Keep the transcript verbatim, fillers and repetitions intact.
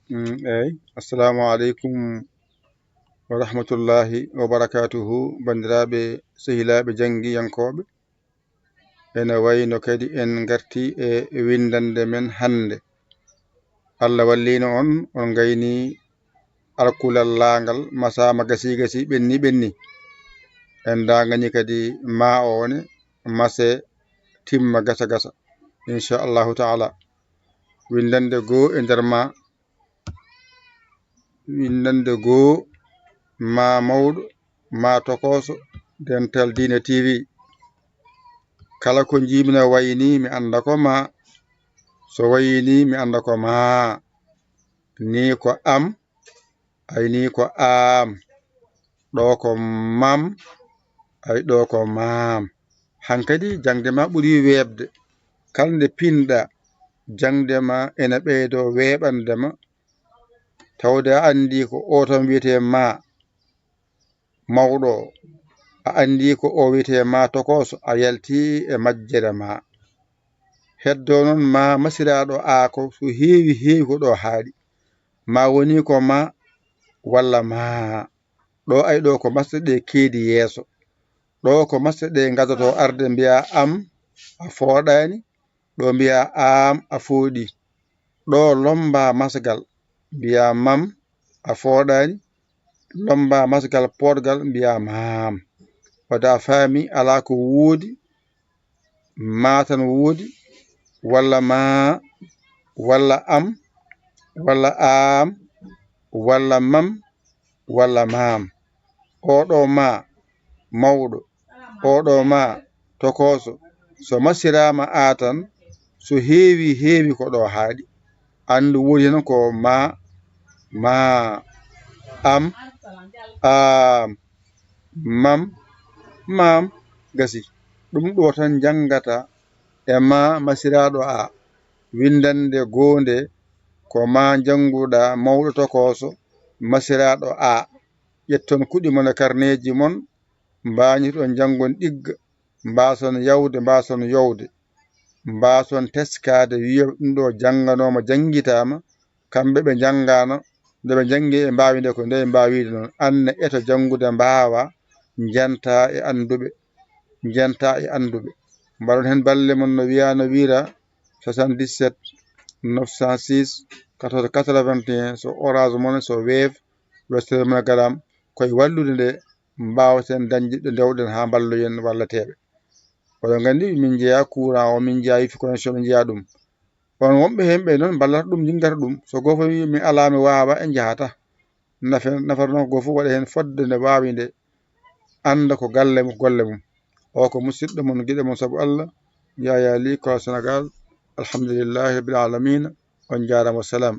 Mm, eyi. Assalamu aleykum wa rahmatullahi wa barakatuhu, banndiraaɓe, sehilaaɓe, janngiyankooɓe. Ene wayno kadi en ngarti e winndannde men hannde. Allah walliino on, on ngayni alkulal laangal, masaama gasi gasi, ɓenni ɓenni. En ndaangani kadi ma o wone, mase timma gasa gasa, inchallahu taala. Winndannde goo e nder ma, winndannde goo ma mawɗo, ma tokooso, Dental Diine T V. Kala ko njiimi na wayi ni, mi annda ko ma. So wayi ni, mi annda ko ma. Ni ko am, ay ni ko am. Ɗo ko mam, ay ɗo ko mam. Hankadi jaŋde ma ɓuri weeɓde. Kala nde pinɗa, jaŋde ma ene ɓeydo weeɓande ma. Tawde a anndi ko o tan wiyetee ma mawɗo o, a anndi ko o wiyetee ma tokooso, a yalti e majjere ma. Heddo noon ma masiraaɗo a ko so heewi heewi ko ɗo haaɗi. Ma woni ko ma walla ma. Ɗo ay ɗo ko masɗe ɗe keedi yeeso. Ɗo ko masɗe ɗe ngadoto arde mbiya am a fooɗaani, ɗo mbiya am a fooɗi. Ɗo lomba masgal mbiya mam a fooɗaani, lomba masgal poodgal mbiya mam. Wada faami alaa ko woodi, ma tan woodi, walla ma, walla am, walla am, walla mam, walla mam. Oɗo ma mawɗo, oɗo ma tokooso, so masiraama a tan, so heewi heewi ko ɗo haaɗi. Anndu woodi heen ko ma, ma, am, am, mam, mam, gasi. Ɗum ɗo tan njanngata e ma masiraaɗo a. Winndannde goo nde ko ma njannguɗa mawɗo tokooso masiraaɗo a. Ƴetton kuɗi mon e karneeji mon, mbañitoɗon njanngon ɗigga, mbaason yawde, mbaason yowde, mbaason teskaade, wiya ɗum ɗo jannganooma, janngitaama, kamɓe ɓe njanngaano, nde ɓe njanngi e mbaawi nde ko nde mbaawiide noon. Anne eto janngude mbaawa, njenta e annduɓe, njenta e annduɓe. Mbaɗon heen balle mon no wiyaa no wiyra, soixante-dix-sept neuf cent six quatorze quatre-vingt-un, so Orange Money, so Wave, Western MoneyGram, koye wallude nde mbaawaten dañde ɗo ndewɗen haa mballoyen walleteeɓe. Oɗon nganndi min njeyaa courant o, min njeyaa wifi connexion, min njeyaa ɗum. On wonɓe heen ɓe noon mballata ɗum, njinnggata ɗum. So gooto wii mi alaa, mi waawaa, en njahataa. Nafe-, nafata noon ko gooto fof waɗa heen fodde nde waawi nde, annda ko galle mum, golle mum. O ko musidɗo mon, giɗo mon sabu Allah, Yaya Ly, Kolo Senegaal. Alhamdulillahi rabbil aalamiina. On njaaraama, wasalaam.